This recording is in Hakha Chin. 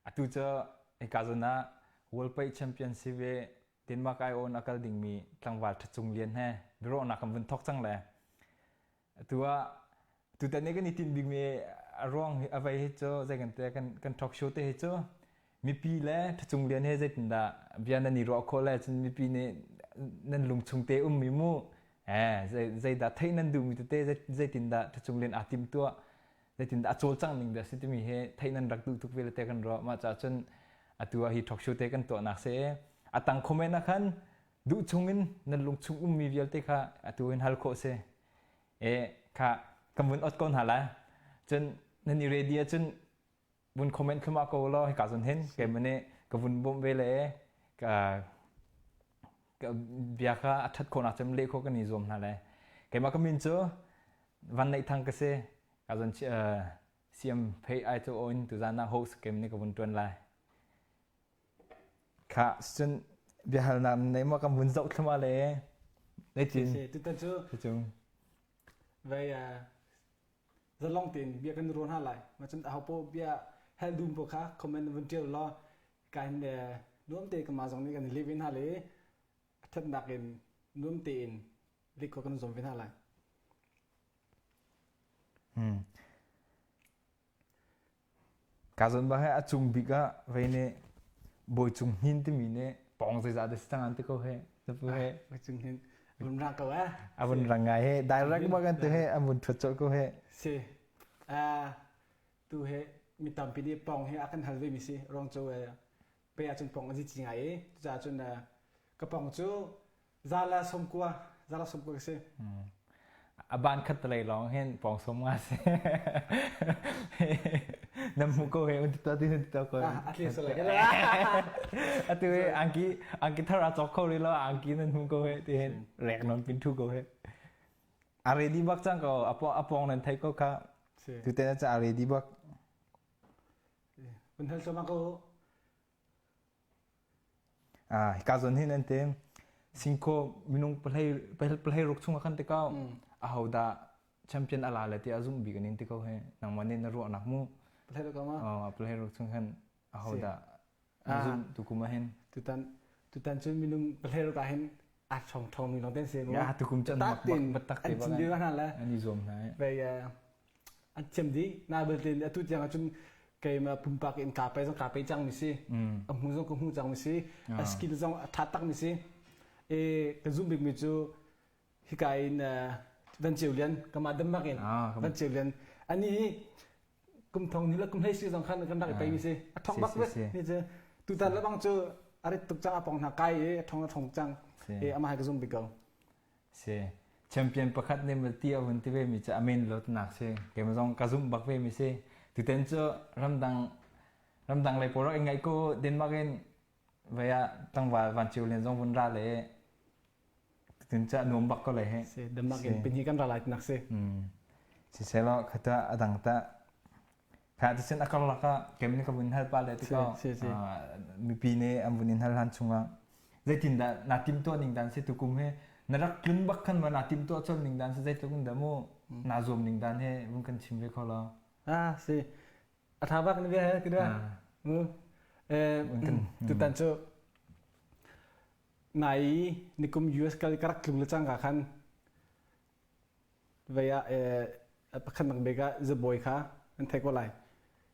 Atu cu hika zawn ah World Paih Champion si ve Denmark ai awn a kal dingmi tlangval Ṭha Cung Lian he biaruahnak kan vun thawk cang le atu ah tutan i kan i tinh bikmi a ruang hi a vei hi cu zei kan te kan kan talk show te hi cu mipi le Ṭha Cung Lian he zeitindah bia nan i ruah khawh le cun mipi nih nan lungchung te ummi mu eh zeidah theih nan duhmi tete zeitindah Ṭha Cung Lian aa timtuah zeitindah a cawlcangh ning dah si timi hi theih nan rak duh tuk ve le te kan ruah mah caah cun atu ah hi talk show te kan tuahnak si a tang comment ah khan duh chung in nan lung chung ummi vialte kha atu in hal khawh si e kha kan vun ot ko hna lai cun nan i ready ahcun vun comment thluma ko law hika zon hin keimah nih ka vun bawmh ve le ka bia kha a ṭhat khawhnak cem leh khawh kan i zuam hna lai keimah ka min cu Van Neih Thang ka si ka zon siam phei ai cu in tuzan ah host kem nih ka vun ṭuan lai kha cun biahalnak nei ma kan vun zoh thluma le zeitin tutan cu cung vei zalong tein bia kan ruan hna lai ma cun aho po bia hel dum po kha comment vun tial law kan nuam te ka ma zong nih kan live in hna le thatnak in nuam tein lik ko kan zuam ve hna lai. Hmm. Ka zon ba he a cung bik ah vei nih bawi cung hnin timi nih pawng zeizah dah si cang an ti ko he zapu he bawi cung hnin vun rang ko eh a vun rang ngai he direct ma kan tu he an vun thuat colh ko he si tu he mi tampi nih pawng he a kan hal ve mi si rong cu pe ahcun pawng a zi ci ngai i cucaah cun ka pawng cu zala 90 zala 90 ka si A ban khat lei lawng hin pawng som nga si. Nam hmu ko he un ti ti ti ko. A tli so lai. Atu he angki angki thar a chok kho ri lo angki nan hmu ko he ti hin rek non pin thu ko he. A ready bak cang ko a pong nan thei ko kha. Tu te na cha a ready bak. Vun hal thluahmah ko. Ah, hika zawn hin an ti. Singkhaw minung pahlei ruk chung ah khan ti ko. Aho dah champion a la le ti a zumh bik an in ti ko he. Nangmah nih na ruahnak mu. Pahlei ruk ma? Oh, pahlei ruk chung khan aho dah na zumh tu kum ah hin. Tutan tutan cun minung pahlei ruk ah hin a ṭhawng ṭhawng mi lawng ten si mu. Ya, tukum cun mak bak tak te an cin dih hna le. An i zuam hna. Vei an thiam dih na belte atu tiang ahcun keimah pumpak in kaa pe zong kaa pe cang mi si a hmu zong ka hmu cang mi si a skill zong a tha tak mi si e ka zum bik mi cu hika in Van Ceu Lian kama Denmark in Van Ceu Lian ani hi kum thong ni le kum hlei si zong khan kan rak i pei mi si a thong bak ve ni cu tutan lebang cu a rit tuk cang a pong hna kai i a thong a thong cang e amah he ka zum bik ko Si. Champion pakhat nih ti a vun ti ve mi cu a min lawtnak si. Keimah zong ka zumh bak ve mi si. Tutan cu ramdang ramdang lei pawl rak i ngaih ko Denmark in vei ah tlangval Van Cio Lian zong vun ra le tutan cu a nuam bak ko lai he. Si Denmark in pin hi kan ra lai tinak si. Hmm. Siselaw khata a dang ta Kha ticun a karlak ah kem nih ka vun hal pah le tikah mipi nih an vun in hal han chungah zeitindah naa timtuah ning dan si tukum hi na rak tlun bak khan ma naa timtuah colh ning dan si zeitluk in dah mu naa zuam ning dan he vun kan chim ve kho lo. Ah si a tha bak ni bia he kida mu eh tutan cu nai nikum US kal ka rak tlung le cang ka khan Vei ah pakhat nak bik ah zabawi kha an theih ko lai.